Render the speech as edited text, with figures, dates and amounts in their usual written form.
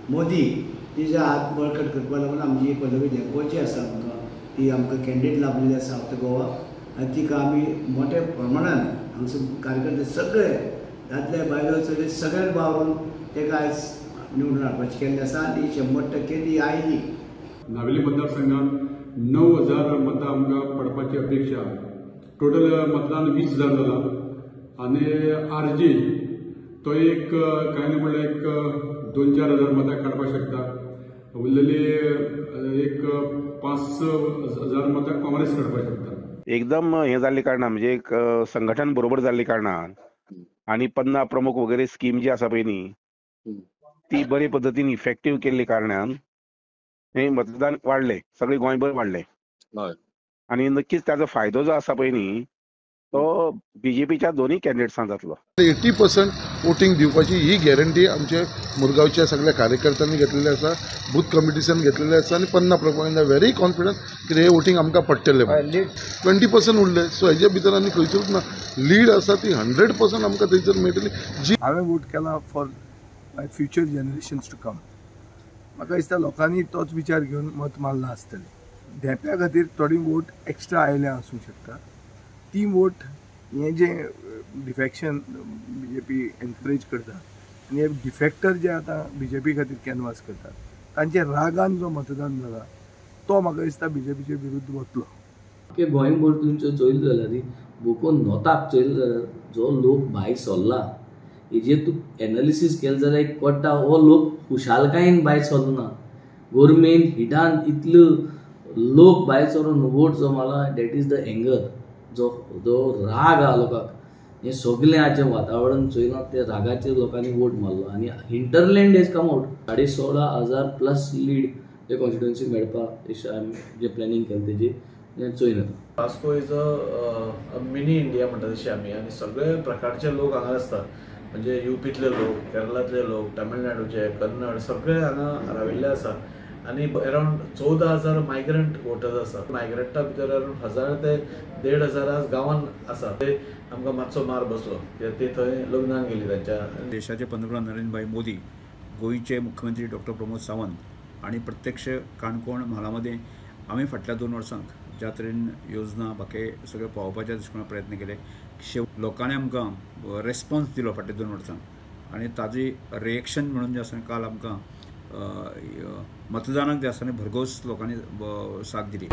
मोदी तिजो हात बळकट करपा लागून आमची पल्लवी धेंपो जी आसा आमकां ती आमकां कॅन्डिडेट लाभलेली आसा सावथ गोवा आनी तिका आमी मोठ्या प्रमाणान हांगसर कार्यकर्ते सगळे दादले बायलो चले सगळ्यांक वावरून ताका आयज निवडून हाडपाचें केल्लें आसा आनी 100% ती आयली. नावेली मतदारसंघात 9,000 मतां आमकां पडपाची अपेक्षा. टोटल मतदान 20,000 जाला आनी आरजी तो एक कांय न्ही म्हणल्यार एक 2-4 हजार मतां काडपाक शकता. उरलेली एक 5-6 हजार मतां काँग्रेस काडपाक शकता. एकदम हे जाल्ले कारणान म्हणजे एक संघटन बरोबर जाल्ले कारणान आनी पन्ना प्रमुख वगैरे स्कीम जी आसा पळय न्ही ती बरे पद्दतीन इफेक्टीव केल्ले कारणान हे मतदान वाडले, सगळे गोंयभर वाडले आनी नक्कीच ताजो फायदो जो आसा पळय न्ही तो बीजेपीच्या दोन्ही कॅन्डिडेट्सांक जातलो. 80% वोटींग दिवपाची ही गॅरंटी आमचे मुरगांवच्या सगळ्या कार्यकर्त्यांनी घेतलेली आसा, बूथ कमिटीसान घेतलेले आसा आनी पन्ना प्रमाणे व्हेरी कॉन्फिडंट की हे वोटींग आमकां पडटलें. 20% उरले सो हेजे भितर आनी खंयसरूच ना लीड आसा ती 100% आमकां थंयसर मेळटली. जी हांवें वोट केला for my future generations to come. म्हाका दिसता लोकांनी तोच विचार घेवन मत मारलां आसतलें. धेंप्या खातीर थोडी वोट एक्स्ट्रा आयल्या आसूंक शकता. ती वोट हें जें डिफेक्शन बीजेपी एनकरेज करता आनी हे डिफेक्टर जे आतां बीजेपी खातीर कॅनवास करतात तांच्या रागान जो मतदान जाला तो म्हाका दिसता बीजेपीचे विरुद्ध वतलो. गोंयभर तुमचें चोयलें जाल्यार बोकोन नोताक चोयलें जाल्यार जो लोक भायर सरला हेजेर तूं एनालिसीस केलें जाल्यार एक कळटा हो लोक खुशालकायेन भायर सरना. गोरमेन हिटान इतलो लोक भायर सरून वोट जो मारला that is the anger, जो जो राग आहा लोकांक हें सगळें आयचें वातावरण चोयलां ते रागाचेर लोकांनी वोट मारलो आनी hinterland has come out. 16,500 plus lead J constituency मेळपाक जे प्लॅनिंग केलें तेजी चोयन येता. Vasco is a mini India म्हणटा तशें आमी आनी सगळे प्रकारचे लोक हांगा आसतात, म्हणजे युपींतले लोक, केरळांतले लोक, तमिळनाडूचे, कन्नड सगळे हांगा राविल्ले आसा आनी अरावंड 14,000 मायग्रंट वोटर्स आसा. मायग्रंटा भितर अरावंड 1,000 ते 1,500 आज गांवांत आसा. ते आमकां मातसो मार बसलो कित्याक ते थंय लग्नाक गेली तांच्या. देशाचे पंतप्रधान नरेंद्रभाई मोदी, गोंयचे मुख्यमंत्री डॉक्टर प्रमोद सावंत आनी प्रत्यक्ष काणकोण म्हालामध्ये आमी फाटल्या 2 वर्सांक ज्या तरेन योजना बाकी सगळें पावोवपाच्या दृश्टीकोनान प्रयत्न केले, लोकांनी आमकां रेस्पॉन्स दिलो फाटल्या 2 वर्सांक आनी ताजी रिएक्शन म्हणून जें आसा काल आमकां मतदानाक जे आसा भरघोस लोकांनी साथ दिली.